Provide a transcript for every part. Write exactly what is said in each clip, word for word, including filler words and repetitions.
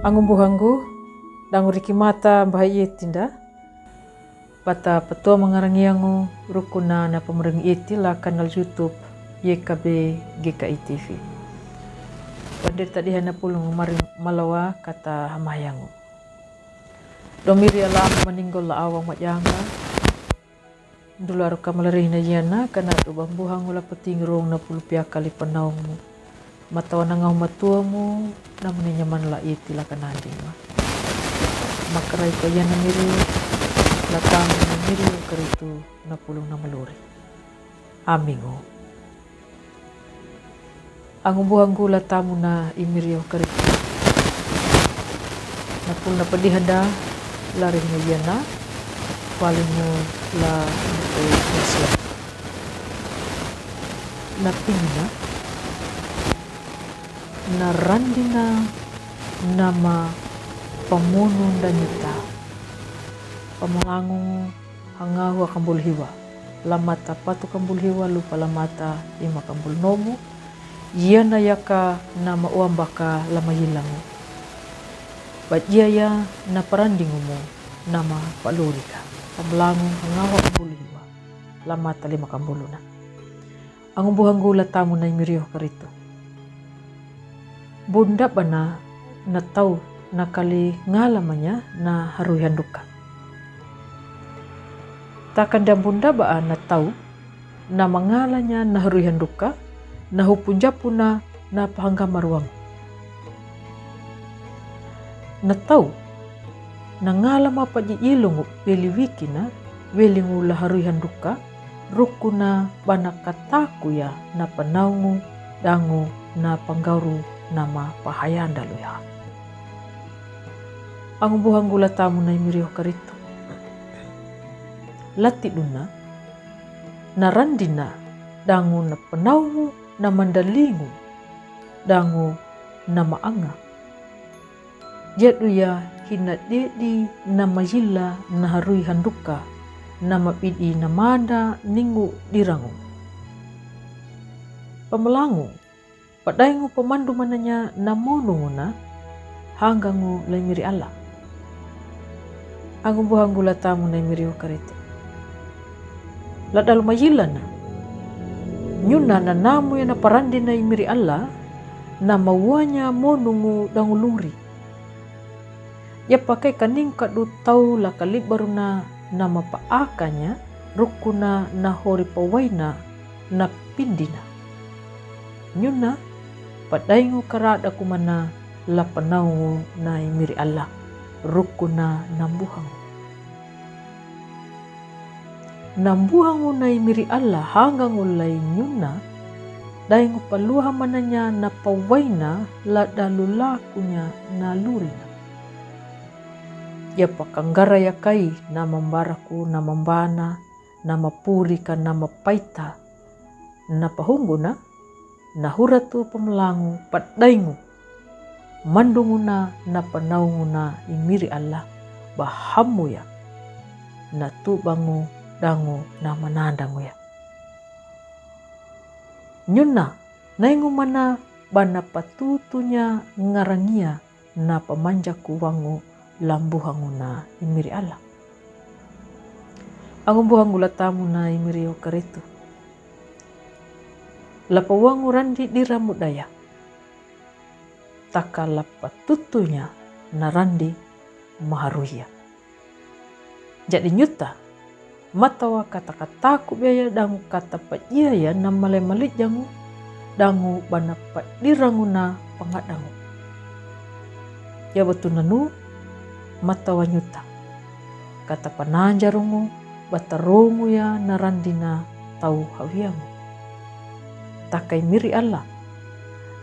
Angu buhangu, dangu riki mata baha iti nda. Bata patua mangarangiangu rukuna na pamureng iti la kanal YouTube Y K B G K I T V. Pandir tadi hana pulung mari malawa kata hamayangu. Domiri alamu maninggol la awa majanga. Dulu aru kamalari hina yana kana tu bambuhangu la pating rong na pulu pia kali panaungmu. Matawa na ngau matuamu, na muni nyaman la iti la kananding ma. Makarai ko yana miri, la tamu na miri karitu na pulung na maluri. Amingu. Angu buhangu la tamu na imirio karitu. Na pulung na padi handa, lari hina yana, palingu la nte. Na pingina, na randina, nama pamunu nda nyuta. Pamalangu hangau ha kambul hiwa. La mata patu kambul hiwa, lupa la mata ima kambul nomu. Yana yaka nama uambaka la mayilangu. Bajia ya na parandingumu nama palurika. Pamalangu hangau ha kambul hiwa. La mata lima kambuluna. Angu buhangu la tamu na imirio karitu. Bunda bana na tau na kali ngalamanya na harui handuka. Takanda bunda baa na tau na mangalanya na harui handuka, na hupunjapuna na pahangga maruangu. Na tau na ngalama paji ilungu peli wikina, welingu la harui handuka, rukuna bana kataku ya na panaungu, dangu na panggauru nama pahayanda luya. Angu buhangu la tamu na imirio karitu. Lati duna, na randina, dangu na panaungu, na mandalingu, dangu na maanga. Jadu ya hina dedi na mayila na harui handuka, na mabidi na manda ningu dirangu. Pamalangu, padaingu pamandu mananya na monunguna, hanggangu la imiri Allah. Angu buhangu la tamu na imiri karitu. La dalu mayilana. Nyuna na namu ya na parandi na imiri Allah, na mawanya monungu dangu luri. Ya pakai kaning kadu tau la kalibaruna nama paakanya, rukuna na hori pawaina na pindina. Nyuna, padaingu karada kumana la panaungu na imiri Allah, rukuna na buhangu. Na buhangu na imiri Allah hanggangu lai nyuna, daingu paluha mananya na pawaina la dalu lakunya na lurina. Ya pakanggara ya kai na mambaraku na mambana, na mapurika na mapaita, na pahunguna, na huratu pamalangu padaingu. Mandunguna na panaunguna imiri Allah bahamuya. Na tubangu dangu na manandanguya. Nyuna, naingu mana bana patutunya ngarangia na pamanjaku wangu la buhangu na imiri Allah. Angu buhangu la tamu na imiri karitu. La pawangu randi diramu daya. Taka la patutunya na randi maharuya. Jadi nyuta, matawa kata-kataku biaya dangu kata pajiaya na male malijangu, dangu bana padirangu na pangadangu. Ya batu nanu, matawa nyuta. Kata pananjarungu, batarungu ya na randi na tau hawiangu. Takai miri Allah.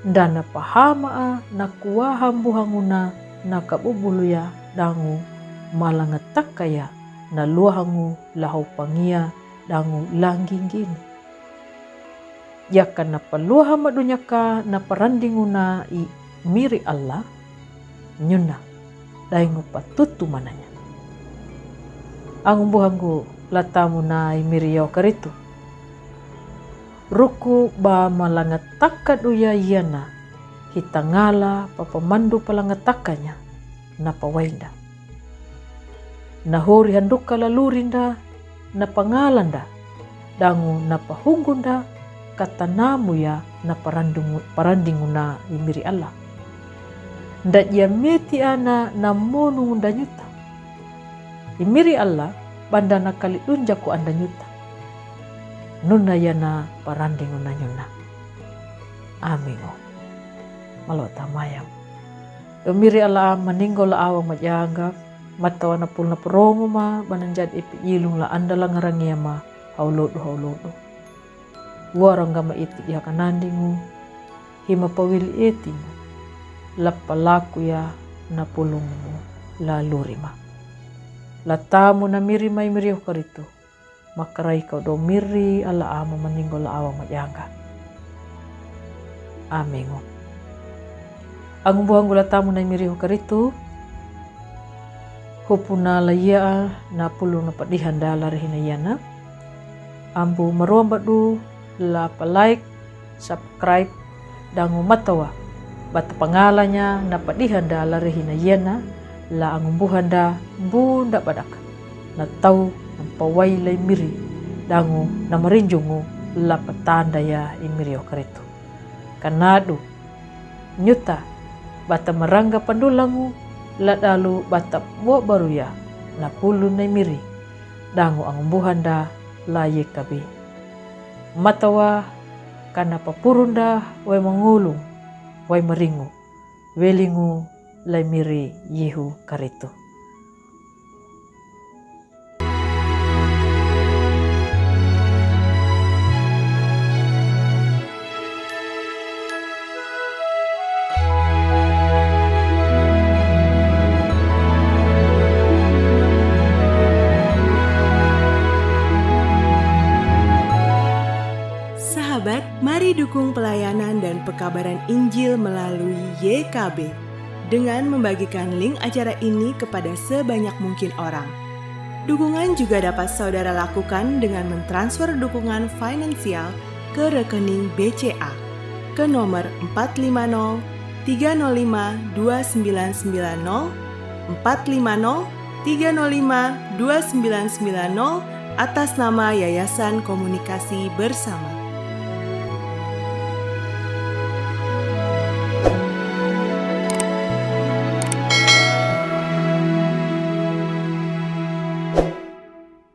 Ndana pahamaa na kuaha buhanguna na kabubuluya dangu malangatakaya na luahangu lahau pangia dangu langginggini. Yaka na paluaha madunyaka na parandinguna i miri Allah, nyuna, daingu patutu mananya. Angu buhanggu la tamu na i miri yau karitu. Ruku ba malangataka duya yana, hitangala papamandu palangatakanya, na pawainda. Na hori handuka la lurinda, na pangalanda, dangu na pahunggunda, kata namu ya na parandingu-, parandinguna i miri Allah. Nda jia meti ana na monungunda nyuta i miri Allah, banda na kali dunjaku anda nyuta. Nuna ya na parandinguna nyuna. Amingu. Malo tamayam. Yo miri Allah maninggo la awa majanga, matawa na pulna perongu ma, bana jad ipi ilung la anda la ngarangema, haulodu, haulodu. Waranga ma iti iha kanandingu, hima pawili etingu, la palaku ya na pulungu la lurima. La tamu na miri mai miri karitu. Makarai kau do miri Allah ama maninggo la awa majanga. Amingu. Angu buhangu la tamu na miri karitu. Hupuna la ya na pulu na padihanda la rehina yana. Ambu marombadu la pa like, subscribe, dangu matawa. Bata pangalanya na padihanda la rehina yana, la angumbuhanda bunda badak. Na tau na pawai lai miri, dangu na marinjungu la patanda ya i miri karitu. Kanadu, nyuta, bata maranga pandulangu, la dalu bata bo baruya, na pulu na miri, dangu angumbuhanda la yekabi. Matawa kana papurunda wai mangulung, wai maringu, welingu lai miri Yehu karitu. Sahabat, mari dukung pelayanan dan pekabaran Injil melalui Y K B dengan membagikan link acara ini kepada sebanyak mungkin orang. Dukungan juga dapat saudara lakukan dengan mentransfer dukungan finansial ke rekening B C A ke nomor empat lima nol tiga nol lima dua sembilan sembilan nol, empat lima nol tiga nol lima dua sembilan sembilan nol, atas nama Yayasan Komunikasi Bersama.